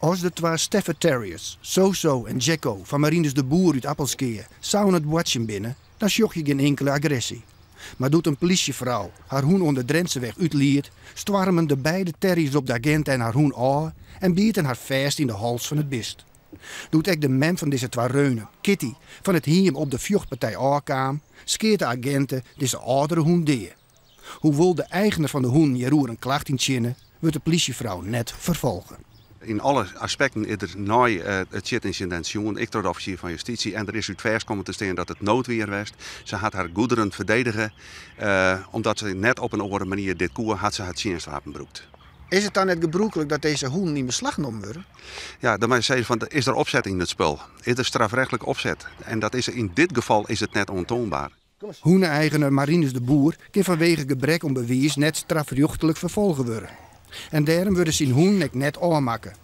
As de twa Stafford Terriers, Soso en Jacko fan Marinus de Boer út Appelskea sa oan it boartsjen binne, dan sjoch je gjin inkele agressy. Mar doe't in plysjefrou har hûn oan de Drentseweg útliet, stoarmen de beide terriers op de agint en har hûn ôf en bieten har fêst yn de hals fan it bist. Doe't ek de mem fan dizze twa reunen, Kitty, fan it hiem op de fjochtpartij ôfkaam, skeat de aginte dizze âldere hûn dea. Hoewol't de eigener fan de hûnen hjiroer in klacht yntsjinne, wurdt de plysjefrou net ferfolge. Yn alle aspekten is der nei it sjitynsidint sjoen, ek troch de offisier fan justysje, en der is út fêst kommen te stean dat it noodweer west. Se hat har goederen ferdedige. Omdat se net op in oare manier dit koe, hat se har tsjinstwapen brûkt. Is it dan net gebrûklik dat dizze hûnen yn beslach nommen wurde? Ja, dan moat je sizze fan, is der opset yn it spul? Is der strafrechtlik opset? En dat is yn dit gefal is it net oantoanbaar. Hûne-eigener Marinus de Boer kin fanwege gebrek oan bewiis net strafrjochtlik ferfolge wurde. En dêrom wurde syn hûnen ek net ôfmakke.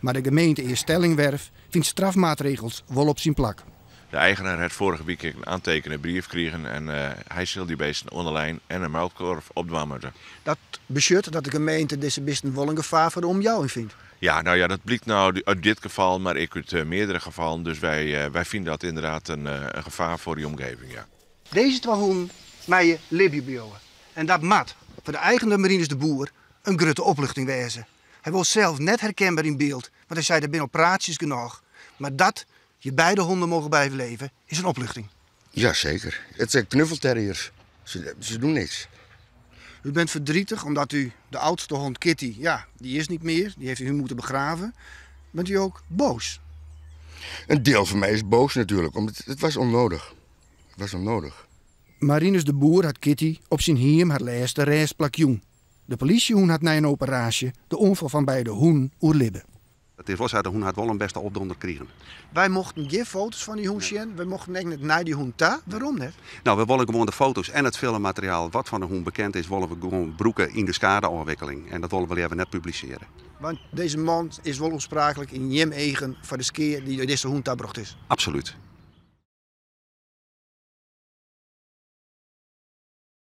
Mar de gemeente Eaststellingwerf fynt strafmaatregels wol op syn plak. De eigener hat foarige wike ek in oantekene brief krigen en hy sil dy beesten oan de lijn en in muilkorf opdwaan moatte. Dat betsjut dat de gemeente dizze bisten wol in gefaar foar de omjouwing fynt. Ja, nou ja, dat blykt no út dit gefal, mar ek út meardere gefallen. Dus wy, wy fine dat ynderdaad in gefaar foar dy omgeving, ja. Dizze twa hûnen meie libje bliuwe. En dat moat foar de eigener Marinus de Boer in grutte opluchting wêze. Hy wol sels net herkenber yn byld, want hy sei der binne al praatsjes genôch. Mar dat je beide honden mogen blijven leven is in opluchting. Ja, zeker. Het zijn knuffelterriers. Ze, ze doen niks. U bent verdrietig omdat u de oudste hond Kitty, ja, die is niet meer. Die heeft u moeten begraven. Bent u ook boos? Een deel van mij is boos natuurlijk, omdat het was onnodig. Het was onnodig. Marinus de Boer hat Kitty op syn hiem har lêste rêstplak jûn. De polysjehûn hat nei in operaasje de oanfal fan beide hûnen oerlibbe. It is wol sa, de hûn hat wol in bêste opdonder krigen. Wy mochten gjin foto's fan dy hûn sjen, wy mochten ek net nei dy hûn ta. Wêrom net? No, we wolle gewoan de foto's en it filmmateriaal wat fan de hûn bekend is, wolle we gewoan brûke yn de skadeôfwikkeling. En dat wolle we leaver net publisearje. Want dizze man is wol oanspraaklik yn jim eagen foar de skea dy't dizze hûn tabrocht is. Absolút.